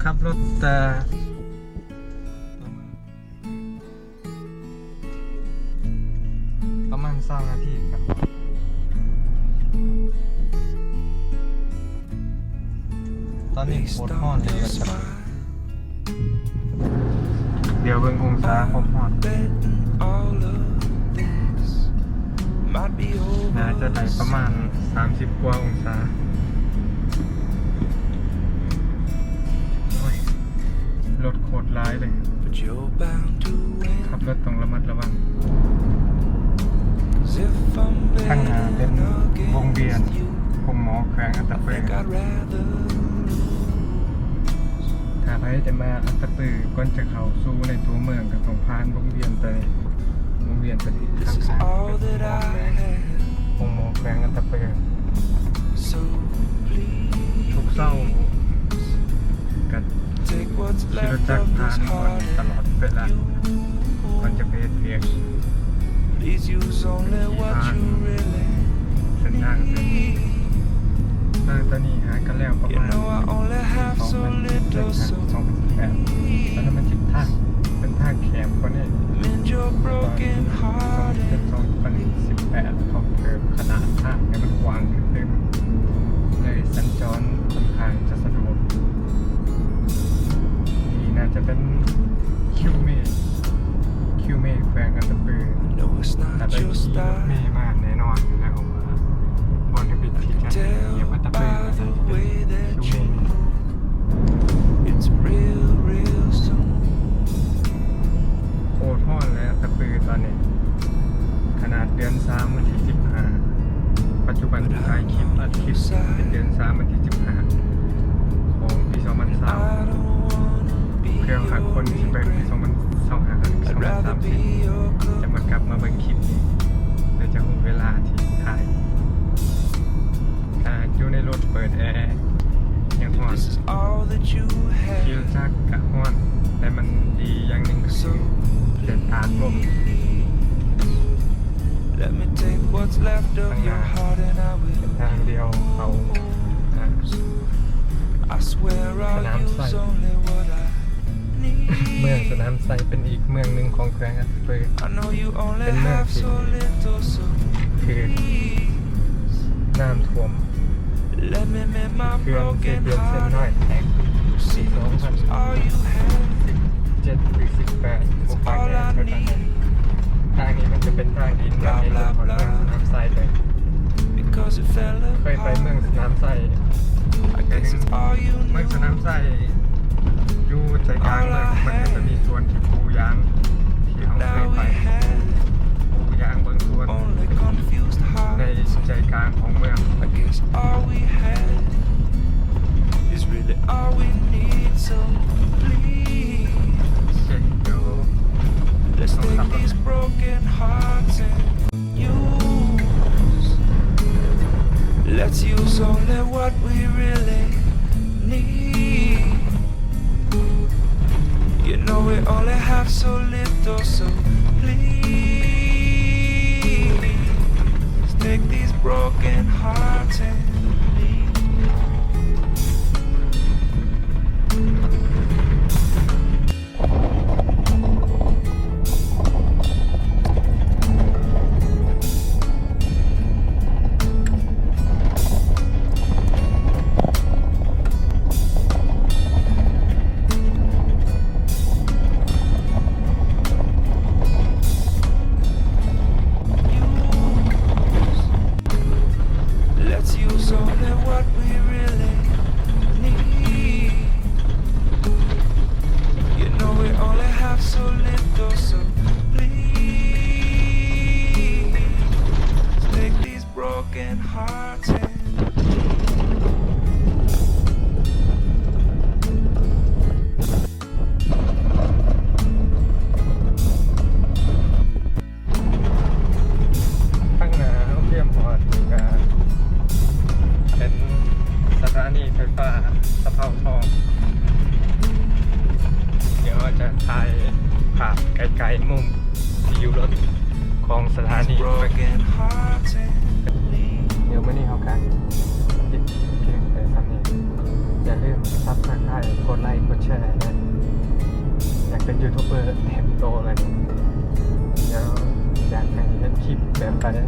ຂັບລົດແຕ່ ປະມານຊາວນາທີກໍຮອດ. ຕອນນີ້ໂຄດຮ້ອນເລີຍວ່າຊັ້ນ. ດຽວເບິ່ງອົງສາຄວາມຮ້ອນ ໜ້າຈະໄດ້ປະມານສາມສິບກວ່າອົງສາ. ໂອ້ຍ ລົດໂຄດຫຼາຍເລີຍ ຂັບລົດຕ້ອງລະມັດລະວັງ. ທາງໜ້າເປັນວົງວຽນໂຮງໝໍແຂວງອັດຕະປື. ຖ້າໃຜຈະມາອັດຕະປື ກ່ອນຈະເຂົ້າສູ່ໃນຕົວເມືອງ ກໍຕ້ອງຜ່ານວົງວຽນໄປ ວົງວຽນໄປທາງຂ້າງ ໂຮງໝໍແຂວງອັດຕະປື. ທຸກເຊົ້າກໍຂີ່ລົດຈັກຜ່ານບ່ອນນີ້ຕະຫຼອດເວລາ ກ່ອນຈະໄປເຮັດວຽກ. ເສັ້ນທາງເປັນ ທາງຕອນນີ້ຫາກໍແລ້ວປະມານສອງພັນສິບເຈັດ ສອງພັນສິບແປດ ແລ້ວມັນຊິທາງ ເປັນທາງແຄບກວ່ານີ້ ຕອນສອງພັນສິບເຈັດ ສອງພັນສິບແປດ ເຂົາເພີ່ມຂະໜາດທາງໃຫ້ມັນກວ້າງຂຶ້ນຕື່ມ ເລີຍສັນຈອນຂ້ອນຂ້າງຈະສະດວກ. ນີ້ໜ້າຈະເປັນຄິວເມ ຄິວເມແຂວງອັດຕະປື. ຖ້າໄປຂີ່ລົດເມມາແນ່ນອນຢູ່ແລ້ວ ບ່ອນທຳອິດທີ່ຈະຫຽບອັດຕະປືກໍຈະເປັນຄິວເມ. ໂຄດຮ້ອນແຫຼະອັດຕະປືຕອນນີ້ ຂະໜາດເດືອນສາມ ວັນທີສິບຫ້າ ປັດຈຸບັນຖ່າຍຄລິບ ອັດຄລິບເປັນເດືອນສາມ ວັນທີສິບຫ້າ ຂອງປີສອງພັນຊາວ ເພື່ອຫາຄົນທີ່ເບິ່ງປີສອງພັນຊາວຫ້າ ຫຼື ສອງພັນສາມສິບ ຈະມາກັບມາເບິ່ງຄລິບນີ້ ແລະ ຈະຮູ້ເວລາທີ່ຖ່າຍ. ຖ້າຢູ່ໃນລົດເປີດແອ ຍັງຮ້ອນ ຂີ່ລົດຈັກກະຮ້ອນ ແຕ່ມັນດີຢ່າງໜຶ່ງກໍຄື ແຕ່ຕາກລົມ. ທາງໜ້າເປັນທາງດຽວເຂົ້າ ອາ ສະໜາມໄຊ. ເມືອງສະໜາມໄຊເປັນອີກເມືອງໜຶ່ງຂອງແຂວງອັດຕະປື ເປັນເມືອງທີ່ຖືກນ້ຳຖ້ວມ ເຂື່ອນເຊປຽນເຊນນ້ອຍແຕກປີສອງພັນສິບເຈັດ ຫຼື ສິບແປດ ບໍ່ຄ່ອຍແນ່ໃຈປານໃດ. ທາງນີ້ມັນຈະເປັນທາງດິນ ແບບນີ້ເປັນຮອດເມືອງສະໜາມໄຊເລີຍ. ເຄີຍໄປເມືອງສະໜາມໄຊ ເມືອງສະໜາມໄຊຢູ່ໃຈກາງເມືອງ ມັນກໍຈະມີສວນທີ່ປູຢາງ ທີ່ເຮົາເຄີຍໄປ ປູຢາງເບິ່ງສວນໃນໃຈກາງຂອງເມືອງ. ໂອເຄ ດຽວ Let's take these broken hearts and use. Let's use only what we really need. You know we only have so little, so please take these broken hearts and leave. ທາງໜ້າໂຮງຮຽນຮອດນີ້ກະເປັນສະຖານີໄຟຟ້າສະເພົາທອງ. ດຽວຈະຖ່າຍພາບໄກໆ ມຸມທີ່ຢູ່ລົດຂອງສະຖານີ. ດຽວມື້ນີ້ເຮົາກະຊິພຽງແຕ່ສ່ຳນີ້. ຢ່າລືມ Subscribe ໃຫ້ກົດໄລກົດແຊແດ່ ຢາກເປັນຢູທູບເບີເຕັມໂຕເລີຍ. ດຽວຢາກໃຫ້ເຮັດຄລິບແບບໃດ